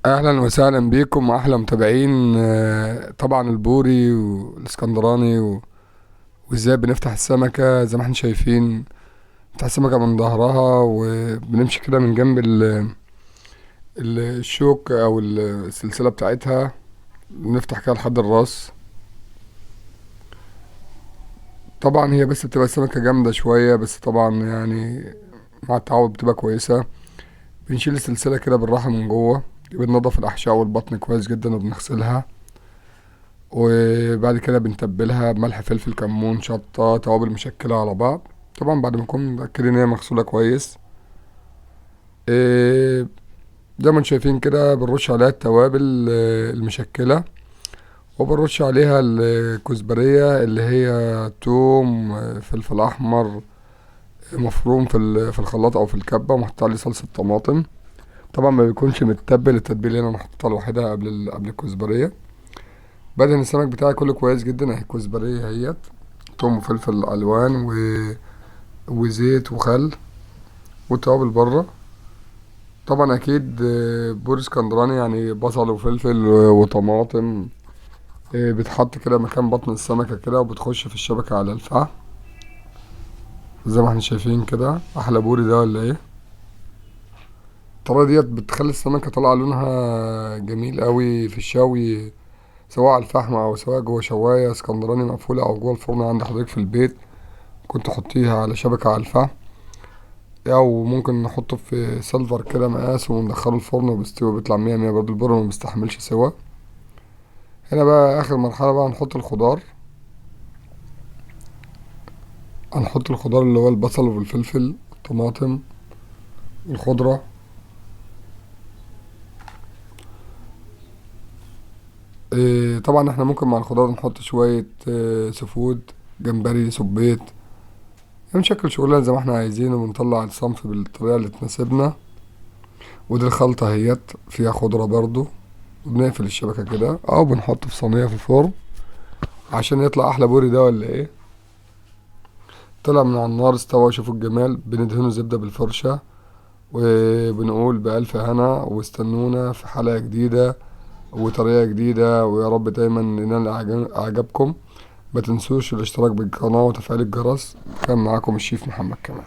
اهلا وسهلا بيكم واحلى متابعين. طبعا البوري والاسكندراني وازاي بنفتح السمكة. زي ما احنا شايفين بنفتح السمكة من ظهرها وبنمشي كده من جنب الشوك او السلسلة بتاعتها، بنفتح كده لحد الراس. طبعا هي بس بتبقى السمكة جامدة شوية، بس طبعا مع التعود بتبقى كويسة. بنشيل السلسلة كده بالراحة من جوه، بننضف الأحشاء والبطن كويس جدا وبنغسلها، وبعد كده بنتبلها بملح فلفل كمون شطة توابل مشكلة على بعض. طبعا بعد ما نكون متأكدين إن هي مغسولة كويس. زي ما انتم شايفين كده بنرش عليها التوابل المشكلة، وبنرش عليها الكزبرية اللي هي توم، فلفل أحمر مفروم في الخلاط أو في الكبة، ومحطوط عليه صلصة طماطم. طبعا ما بيكونش متبل، التتبيله هنا محطوطه لوحدها قبل الكزبريه. بدهن السمك بتاعي كله كويس جدا. اهي الكزبريه اهيت، توم وفلفل الوان وزيت وخل وتوابل بره. طبعا اكيد، بوري اسكندراني يعني بصل وفلفل وطماطم، بيتحط كده مكان بطن السمكه كده، وبتخش في الشبكه على الفحم زي ما احنا شايفين كده. احلى بوري ده ولا ايه؟ الطريقة ديت بتخلي السمكة طالعة لونها جميل قوي في الشوي، سواء على الفحم او سواء جوه شواية اسكندراني مقفولة او جوه الفرن عند حضرتك في البيت. ممكن تحطيها على شبكة على الفحم، او ممكن نحطه في سيلفر كده مقاس وندخله الفرن وبيستوي، بيطلع مية مية. برضه البرن ما بيستحملش سوا. هنا بقى اخر مرحلة بقى هنحط الخضار. هنحط الخضار اللي هو البصل والفلفل والطماطم والخضرة. طبعا احنا ممكن مع الخضار نحط شوية، سفود، جمبري، سبيط، نشكل شغلنا زي ما احنا عايزين، وبنطلع الصنف بالطريقة اللي تناسبنا. ودي الخلطة اهيت فيها خضرة برضو، وبنقفل الشبكة كده او بنحط في صينية في الفرن عشان يطلع احلى بوري ده ولا ايه. طلع من على النار استوى، شوفوا الجمال. بندهنه زبدة بالفرشة وبنقول بألف هنا، واستنونا في حلقة جديدة وطريقة جديدة، ويا رب دايما ننال اعجابكم. ما تنسوش الاشتراك بالقناة وتفعيل الجرس. كان معاكم الشيف محمد كمال.